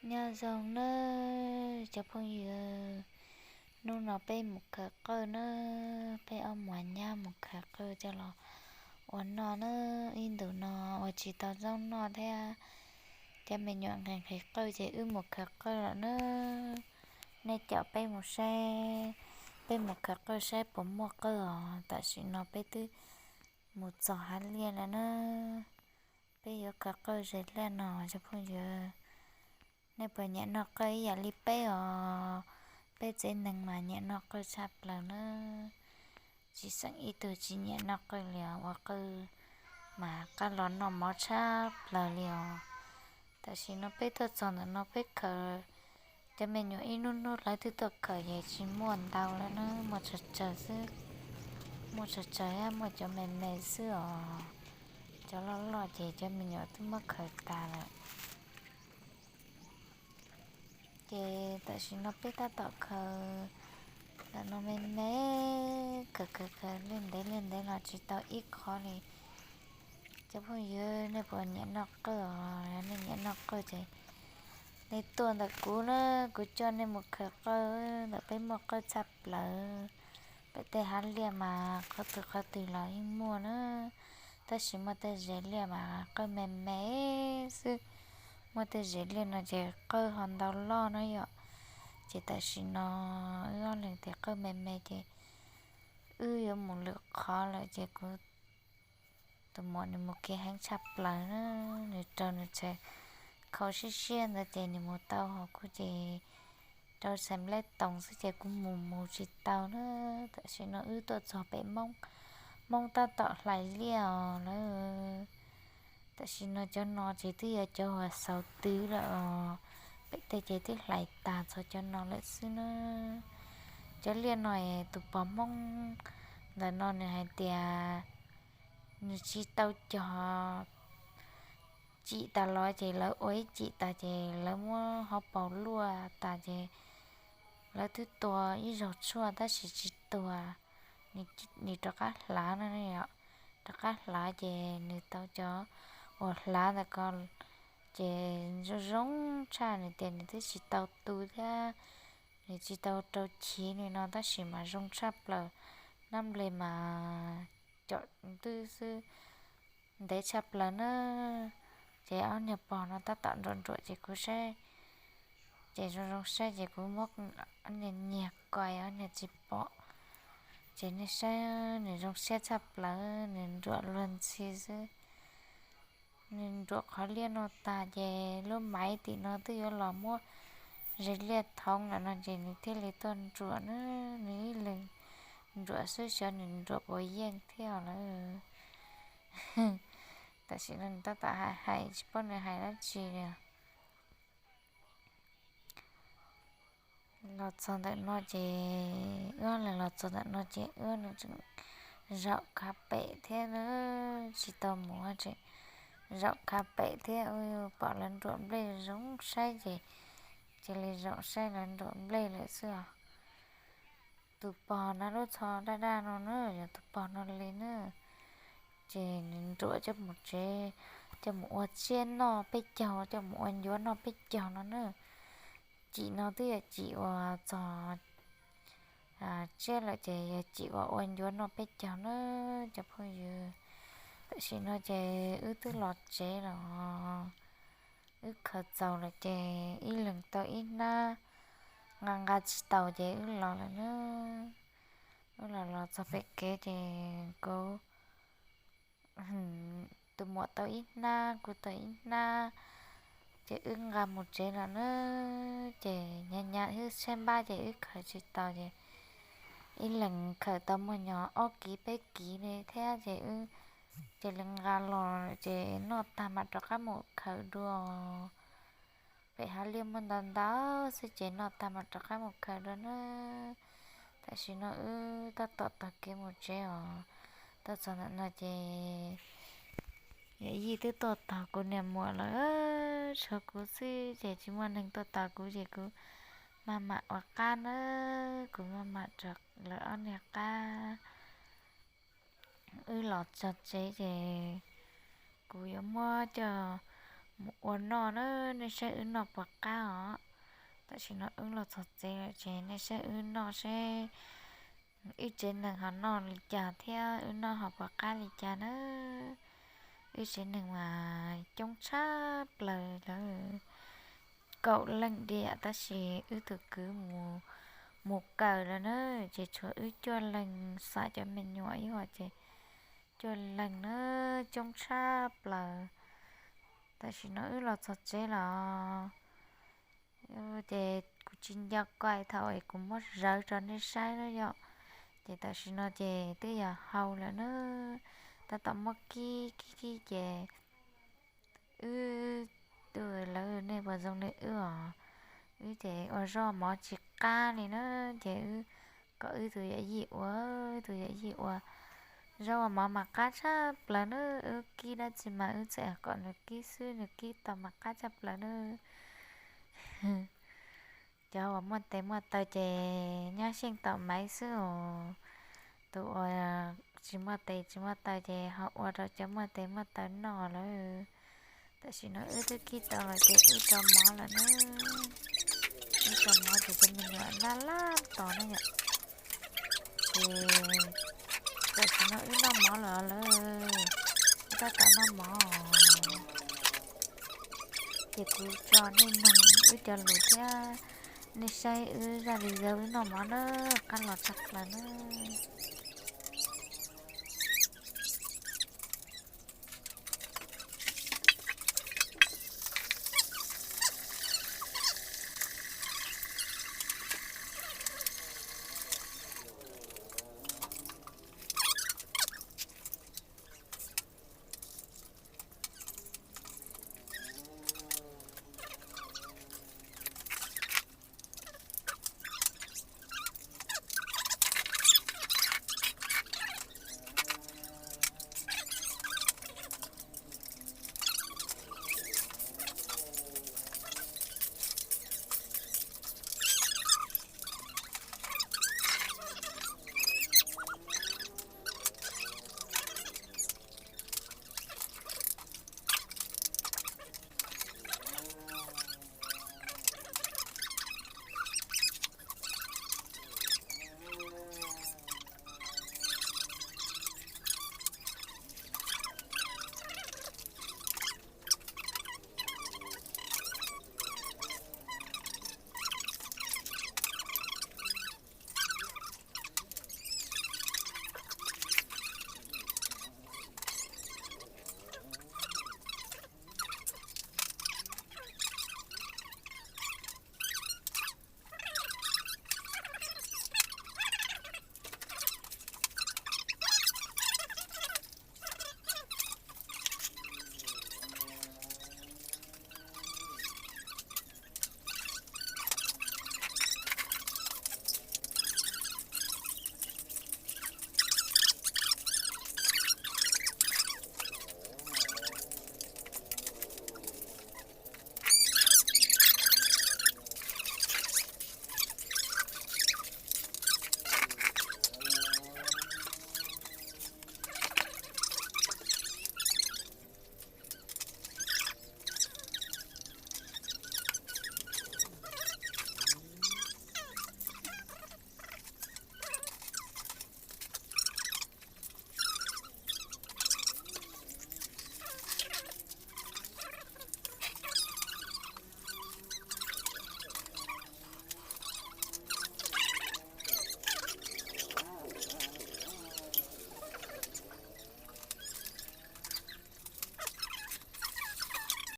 Nyob zoo nawb cov phooj ywg, hnub no peb mus khaws qawj nawb, peb ob muam nyab mus khaws qawj coj los ua noj nawb. Ib ntus no ua tsis tau zaub noj thiab, cov me nyuam nqhis nqhis qawj ces wb mus khaws qawj lawm nawb. Nej caum peb mus saib, peb mus khaws qawj saib puas muaj qawj os. Tam sim no peb twb mus txog hav liaj lawm nawb. Peb yuav khaws qawj ze liaj no cov phooj ywg. Nej puas nyiam noj qawj ib yam li peb os? Peb tsev neeg mas nyiam noj qawj tshaj plaws nawb. Tsis xeem ib tug tsis nyiam noj qawj li os, ua qawj mas qab los noj mov tshaj plaws li os. Tam sim no peb tuaj txog ntawm no peb khaws, cov me nyuam ib hnub hnub lawv twb tuaj khaws ces tsis muaj ntau lawm na, muaj tsawg tsawg xwb. Muaj tsawg tsawg thiab muaj cov me me xwb os. Cov loj loj ces cov me nyuam twb muab khaws tas lawm. Ces tam sim no peb tab tom khaws ntawm no me me, khaws khaws khaws li ntev li ntev los tsis tau ib qho li. Cov phooj ywg, nej puas nyiam noj qawj os? Yog nej nyiam noj qawj ces nej tuaj ntawm kuv na, kuv coj nej mus khaws qawj ntawm peb, muaj qawj tshaj plaws. Pem tej hav liaj mas qhov twg qhov twg los yeej muaj na, tab sis muaj tej zes liaj mas qawj me me xwb. Muaj tej zes liaj no ces qawj ho ntau loj na yom. Ces tam sim no wb ob leeg tias qawj me me ces wb yuav mus lwm qhov lawm ces kuv tus muam nws mus kev heev tshaj plaws na, nws raug nws txhais khau siab siab ntawd ces nws mus tau hos kuv ces rau txhais nplaib toos xwb ces kuv mus mus tsis tau na. Tam sim no wb tuaj txog pem Hmoob, Hmoob tab tom hlais liaj os lawm. Tam sim no cov no ces twb yog cov uas xaus twv lawm os, pem tej ces twb hlais tas txog cov no lawm xwb na. Cov liaj no es tus pog Hmoob ntawm no nws hais tias nws tsis tau cog, cim tas los ces lawv ua ib cim tas ces lawv muab hauv paus luaj tas ces lawv twb tua ib zaug tshuaj tab sis tsis tuag, nws rov qab hlav no, rov qab hlav ces nws tau cov uas hlav ntawm ko ces zoo zoo tshaj, nws tias nws twb tsis tau tu thiab, nws tsis tau rau chiv nws no tab sis mas zoo tshaj plaws, nab nplej mas com ntwb xwb, ntev tshaj plaws na. Ces ob niag pog no tab tom nruam nruam ces kuv saib, ces zoo zoo saib ces kuv muab nyiag ko ob niag tsis pom. Ces nej saib, nws zoo siab tshaj plaws, nws nruam luag ntxhi xwb. Nws nruam qhov liaj no tag ces lub maiv tim no twb yuav los muab zes liaj thoob lawm no ces nws thiaj li tuaj nruam na. Nws ib leeg nruam xwb xyov nws nruam puas yeej thiab lawm. Tam sim no nws tab tom hais hais tsis paub nws hais dab tsi li. Los txog ntawm no ces wb los txog ntawm no ces wb tseem zaum khav pem thiab na, tsis tau mus tseem zaum khav pem thiab. Pom lawv nruam nplej zoo saib ces cia li zaum saib lawv nruam nplej lawm xwb os. Tus pog na lub tsho daj daj no na yog tus pog no li na. Ces nws nruam coj mus tsev, coj mus ua tsiaj noj peb caug, coj mus ua ncuav noj peb caug no na. Cim no twb yog cim uas txog tsiab lawm ces yog cim uas ua ncuav noj peb caug na cov phooj ywg. Tam sim no ces wb twb los tsev los, wb khaws txaus lawm ces ib leeg tau ib hnab, nqa nqa tsis taus ces wb los lawm na. Wb los los txog pem kev ces kuv, tus muam tau ib hnab, kuv tau ib hnab, ces wb nqa mus tsev lawm na. Ces hnyav hnyav wb tshaib npab ces wb khaws tsis taus ces ib leeg khaws tau muaj nyom ob kiv peb kiv li thiab ces wb cia li nqa los ces noj tag mam rov qab mus khaws dua. Pem hav liaj muaj ntau ntau xwb ces noj tag mam rov qab mus khaws dua na. Tam sim no wb tab tom taug kev mus tsev os. Tuaj txog ntawm no ces yawm yij twb tuaj tos kuv niam muam lawm, tshuav kuv xwb ces tsis muaj neeg tuaj tos kuv ces kuv maj mam ua qab na, kuv maj mam rau lawv ob niag qab. Wb los txog tsev ces kuv yuav muab coj mus ua noj na, nej saib wb noj puas qab os. Tam sim no wb los txog tsev lawm ces nej saib wb noj seb wb tsev neeg ho noj li cas thiab wb noj ho puas qab li cas na. Wb tsev neeg mas coob tshaj plaws lawm, kaum leej diam tab sis wb tus kwv mus, mus kawm lawm na, ces tshuav wb cuaj leeg xam cov me nyuam ib yam ces cuaj leeg na, coob tshaj plaws. Tam sim no wb los txog tsev los ces kuv tsis nco qab thaum es kuv muab zawv rau nej saib na yom. Ces tam sim no ces twb yog hau lawm na, tab tom muab kib kib kib ces wb, tus lawv nej puas zoo li wb os. Wb ces ua zaub mov tsis qab li na, ces wb kom wb tus yawm yij ua, wb tus yawm yij ua zaub ua mov mas qab tshaj plaws na. Wb kib dab tsi mas wb txawm kom nws kib xwb, nws kib tau mas qab tshaj plaws na. Cov uas muaj tes muaj taw ces nyob xyeej tom maiv xwb os. Tus uas tsis muaj tes tsis muaj taw ces ho ua rau cov muaj tes muaj taw noj lawm. Tam sim no wb twb kib tau los ces wb rau mov lawm na. Wb rau mov ces cov me nyuam laj laj tos na yom. Ces tam sim no wb noj mov lawm lawm, wb tab tom noj mov. Ces kuv tso nej mloog wb cov lus thiab nej saib wb zaj video wb noj mov na, qab los tshaj plaws na.